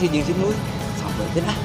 operasi jeung si Duy. Sampeurkeun ah.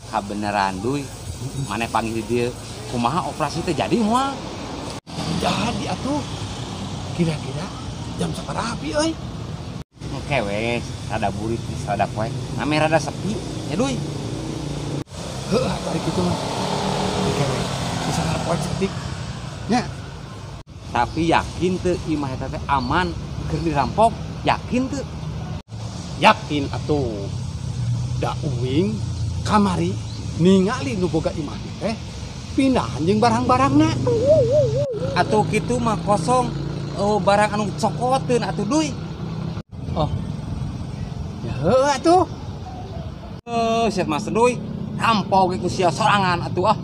Kabeneran Duy, maneh panggil dia kumaha operasi teh jadi moal? Jadi atuh. Kira-kira jam sabaraha pi euy? Oke wes, rada burit, rada poek. Ame rada sepi, ya Duy. Heuh, tarik kitu mah. Oke we, bisa poek setik. Nya. Tapi yakin teu imah eta teh aman keur dirampok? Yakin teu? Yakin atuh. Da uing kamari ningali nu boga imah teh pindahan jeung barang-barangna. Atuh kitu mah kosong. Oh, barang anu cokoteun atuh Duy. Oh. Ya heuh atuh. Siap Mas Duy. Rampok ge ku sia sorangan atuh ah.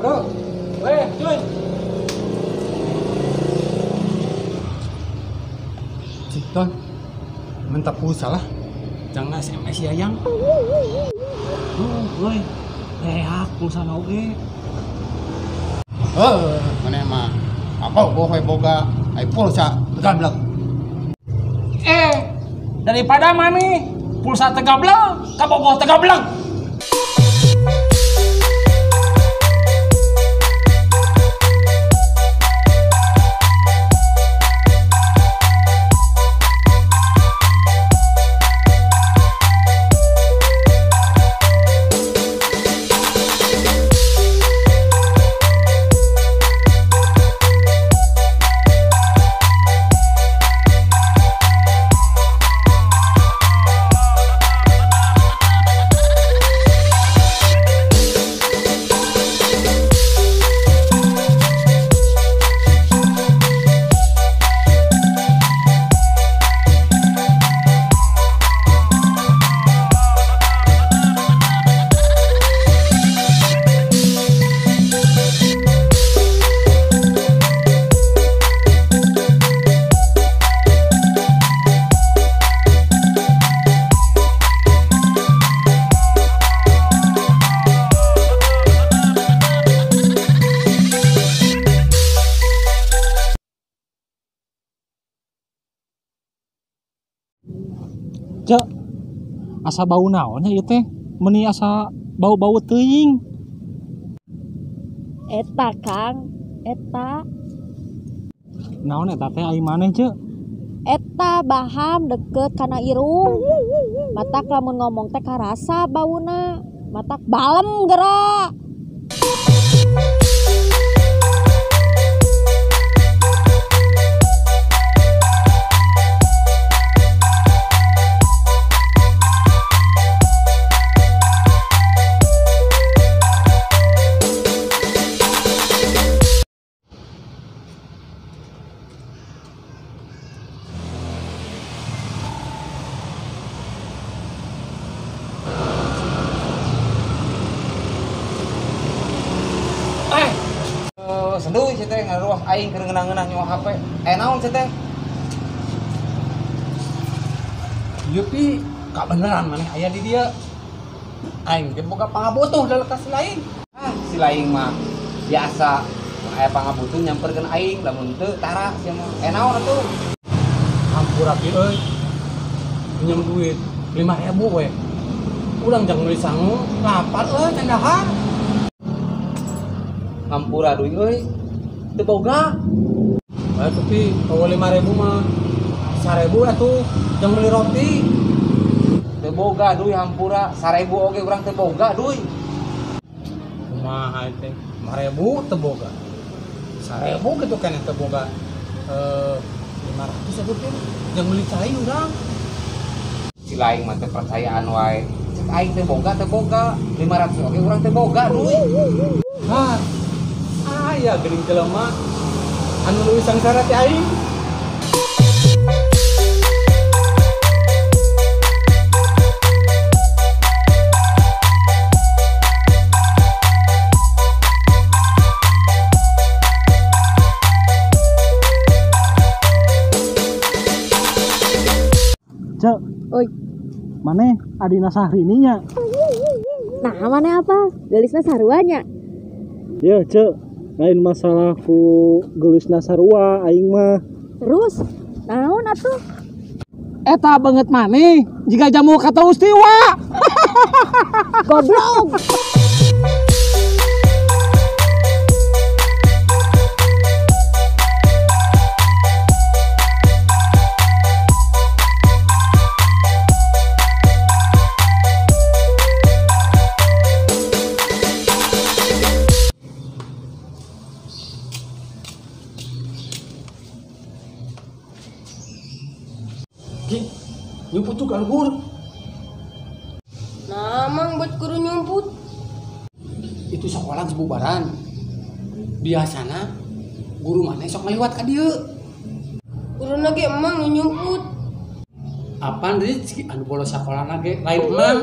Bro. Weh, cuy. Citon, minta pulsa lah. Jangan SMS ya yang. Duh, woi. Reak pulsa oge. Heuh, maneh mah. Apa bohoy boga ai pulsa tegablek. Daripada maneh pulsa tegablek, kabogoh tegablek. Cek, asa bau naon nya ieu teh? Meuni asa bau-bau teuing. Eta Kang, eta. Naon eta teh ai maneh, Cek? Eta baham deket kana irung. Matak lamun ngomong teh karasa bauna. Matak balem gerak. Senduy si teh ngaruas aing keur ngeunah-ngeunah nyawa HP. Naon si teh? Ieu pi kabeneran maneh aya di dieu. Aing ge boga pangabutuh da lekas lain. Ah, si lain mah biasa aya pangabutuh nyamperkeun aing lamun teu tara sia mah. Naon atuh? Hampura pi euy. Pinjam duit 5.000 we. Urang jang meuli sangu, lapar euy can dahar. Hampura duit euy. Teu boga. Tapi kalau 5.000 mah 1.000 atuh jang beli roti. Teu boga duit hampura 1.000 oge urang teu boga duit. Kumaha teh? 5.000 teu boga. 1.000 kitu kan teu boga. 500 atuh teh jang beli cai urang. Si lain mah teu percayaan wae. Cek aing teu boga 500 oge urang teu boga duit. Hah. Aya geuning jelema anu leuwih sangsara ti aing. Oi. Maneh adina Sahrini nya? Nah, maneh apa? Geulisna sarua nya. Ya, Cek. Lain masalah ku geulisna sarua aing mah. Terus naon atuh? Eta banget maneh jika jamu kata Ustiwa. Goblok. Ki, nyumput tuh luhur. Nah, mang buat guru nyumput. Itu sekolah geus bubaran. Biasana guru maneh sok ngaliwat ka dieu. Guruna ge emang nu nyumput. Apaan Rizky anu bolos sakolana ge lain emang.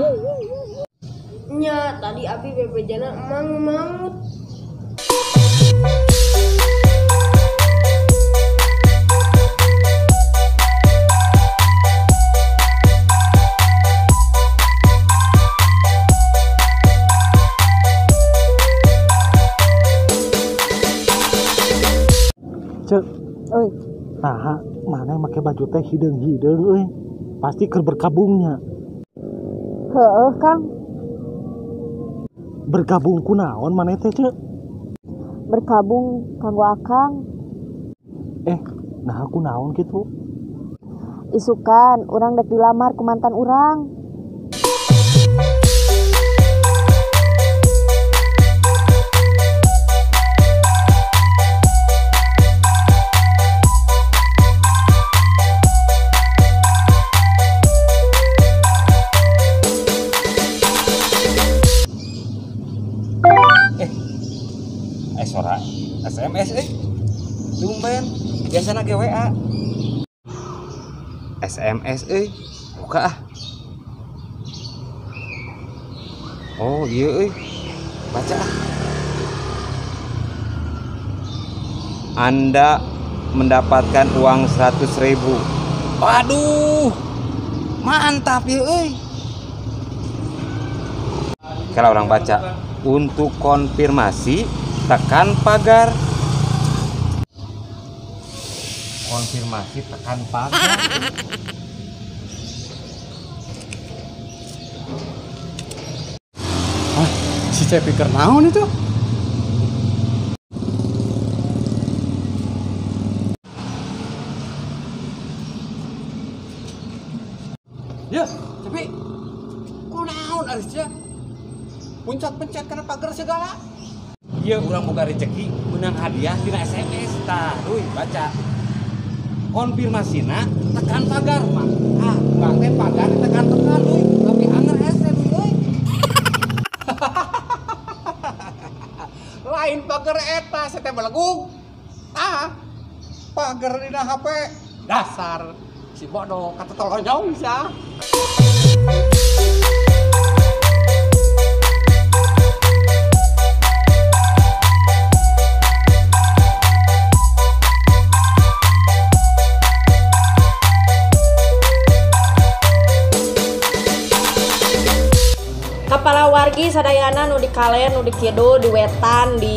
Nya, tadi abi bebejana emang nu maut. Cek, Oi. Nah, mana make baju teh hideung-hideung euy. Pasti keur berkabungnya. Heeh, Kang. Bergabung ku naon maneh teh, Cek? Berkabung kanggo Akang. Nah aku naon kitu? Isukan urang dek dilamar ku mantan urang. Sora SMS tumben biasana ge WA. SMS buka ah. Oh iya baca ah. Anda mendapatkan uang 100.000. Waduh, mantap ya euy. Kalau orang baca, untuk konfirmasi tekan pagar. Konfirmasi tekan pagar. Ah, si Cepi keur naon itu? Ya, Cepi. Ku naon aris sia? Pencet-pencet kana pagar segala. Iya, urang boga rezeki menang hadiah tina SMS. Tah, euy, baca. Konfirmasina tekan pagar mah. Ah, urang teh pagar tekan-tekan euy, tapi anger hese euy. Lain pagar eta saya teh belegug. Ah, pagar dina HP. Dasar si bodoh kata tolonyong sia. Kepala wargi sadayana nu di kalen, nu di kidul, di wetan, di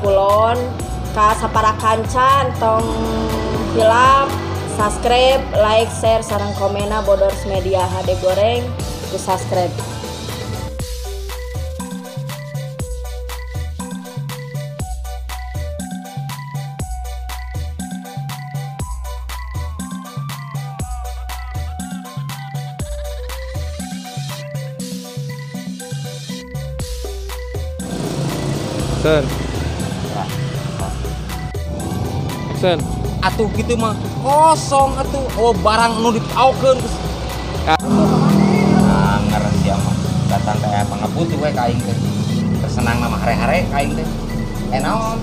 kulon, ka sapara kancan tong hilap, subscribe, like, share, sareng komena Bodors Media HD Goreng, di subscribe. Action. Action. Atuh gitu mah kosong atuh. Oh barang nu dipaokeun geus. Ah ngeres sia mah. Datang teh pangabutuh we ka aing teh. Tersenang mah hare-hare ka aing teh. Eh naon?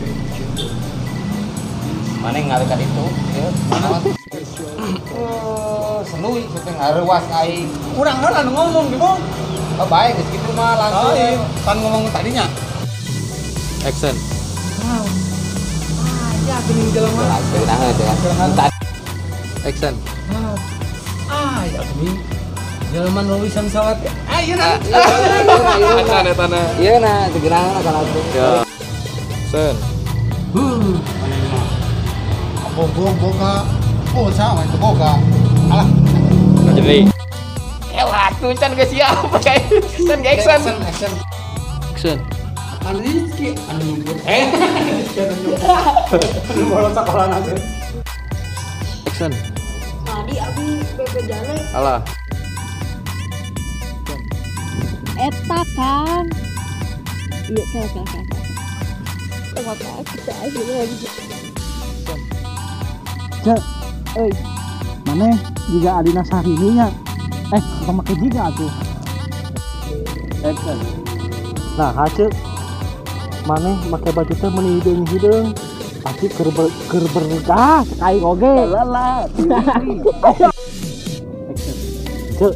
Mane ngale ka ditu ieu naon? Oh, seluy teh ngarewas aing. Urang heula nu ngomong di bung. Oh bae geus kitu mah langsung. Oh, pan ngomong tadinya. Action. Ah, ya geuning jelema. Nah, Action. Ah, ya geuning. Jelema nu lulusan salat. Ayeuna. Acan eta na. Ieu na tegeunahna kana tuh. Ya. Action. Mana ini mah? Bogo boga pulsa mah itu boga. Alah. Jadi. Elah tuh can geus siap. Can ge action. Action. Action. Anu Rizky anu nyumput. Anu nyumput. Anu bolos sekolah nanti. Action. Tadi abi bebejana Alah. Eta kan. Iya, kala kala kala. Apa kita aja lagi. Cek, euy. Maneh jiga adina Syahrini nya. Tong make jiga atuh. Action. Nah, haceuk. Maneh make baju teh meuni hideung-hideung. Pasti keur berkah cek aing oge. Lelah. Action. Cek.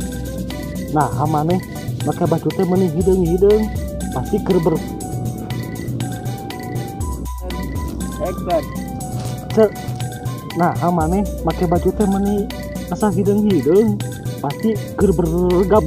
Nah, maneh make baju teh meuni hideung-hideung. Pasti keur ber Action. Cek. Nah, maneh make baju teh meuni asa hideung-hideung. Pasti keur bergab.